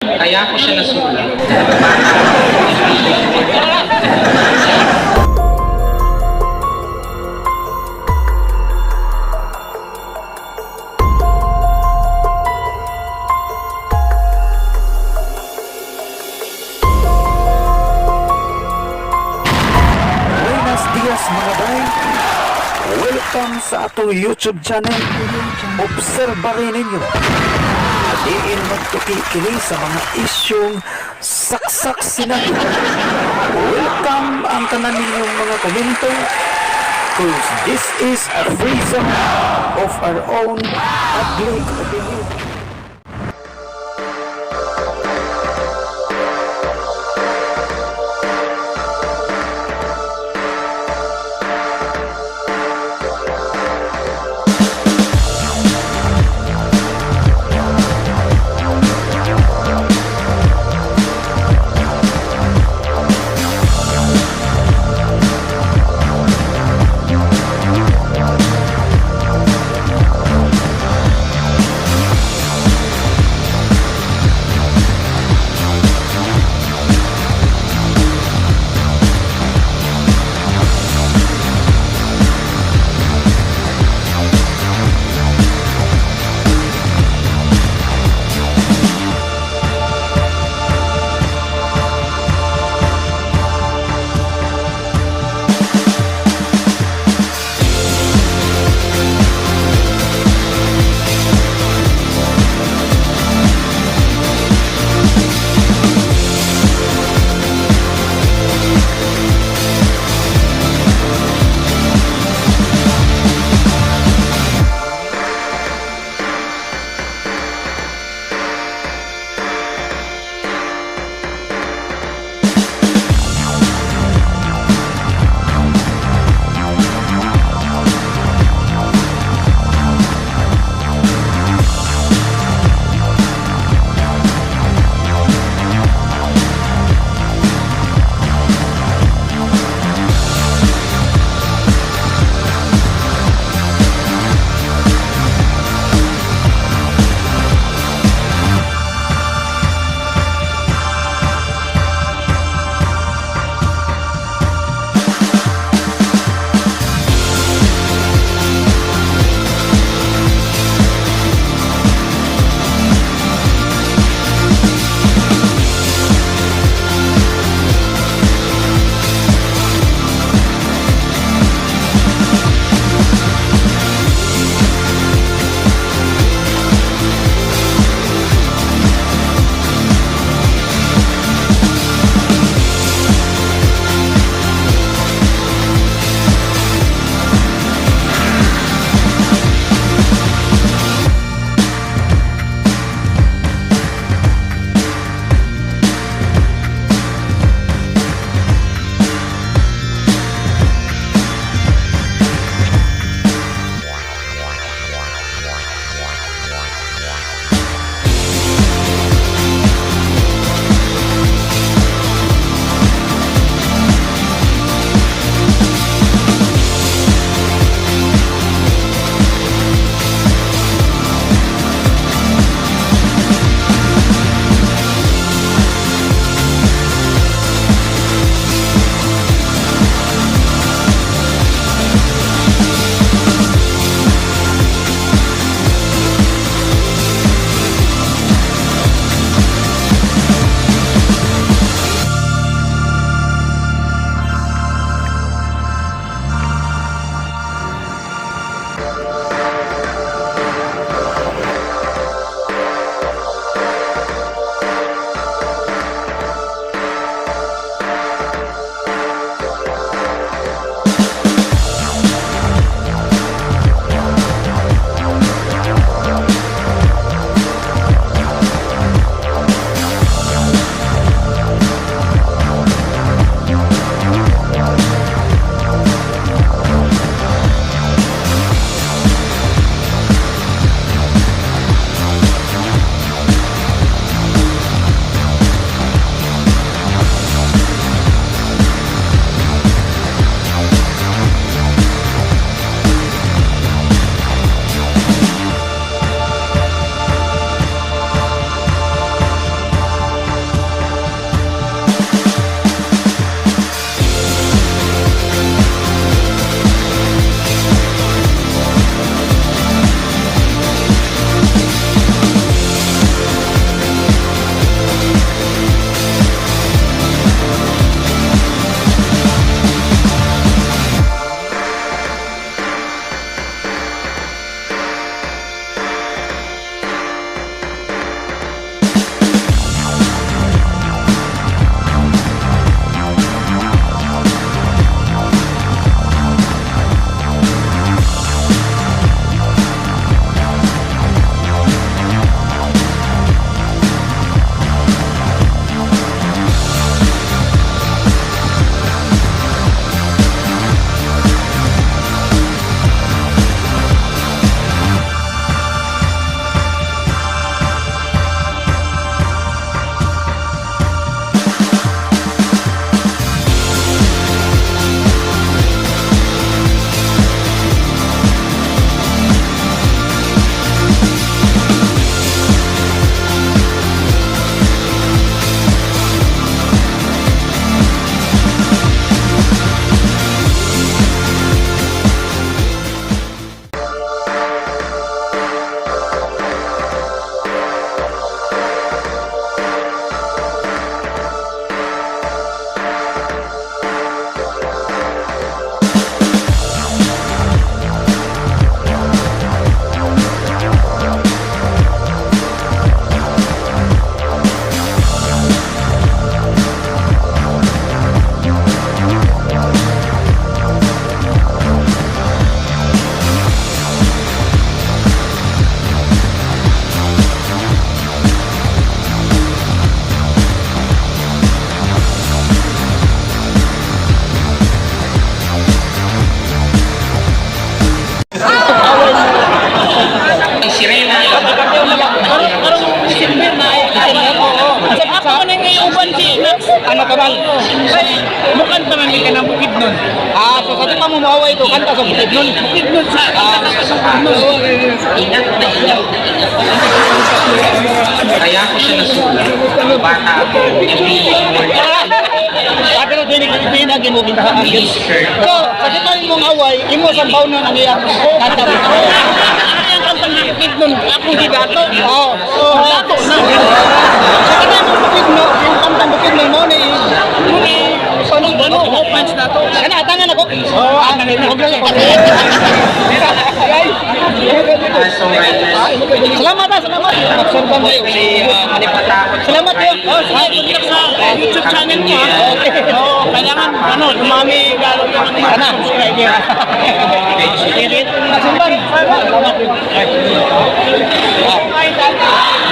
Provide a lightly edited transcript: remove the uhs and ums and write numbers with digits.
Kaya ko siya nasulat. Buenos dias, mga bay. Welcome sa atong YouTube channel. Obserba rin ninyo. Diin magtuki kini sa mga isyong saksak sinabi. Welcome ang tanan ninyong mga komento, 'cause this is a free zone of our own public opinion. Ano ka man? Mukanta man ka ng Bukidnon. Ah, so sa di pa mo maaway ito, kanta sa Bukidnon. Bukidnon sa sa Bukidnon. Ingat na ingat na ingat. Kaya ko siya nasulat. Ang bata ako, hindi more Ah, pero dili pinagi mo mini skirt. So, sa di pa imong away, imo sa bawnon ang iyang kanta. Ang kanta ng Bukidnon, akong gidato. Oo. Oh, dato na. Sa kanya mong Bukidnon, yung kantang Bukidnon mo ni Muni, ano ano, opens na to. Kana atangan ako. Oo, atangan ako. Mga songwriters, Salamat ah, salamat. Obserba mo yun. Matakot sa Salamat yun. Oh, sige, good luck sa YouTube channel mo ha. Okay. Oo, kailangan ano, dumami lalo yung ano, Sana. subscriber. Asimban. Salamat.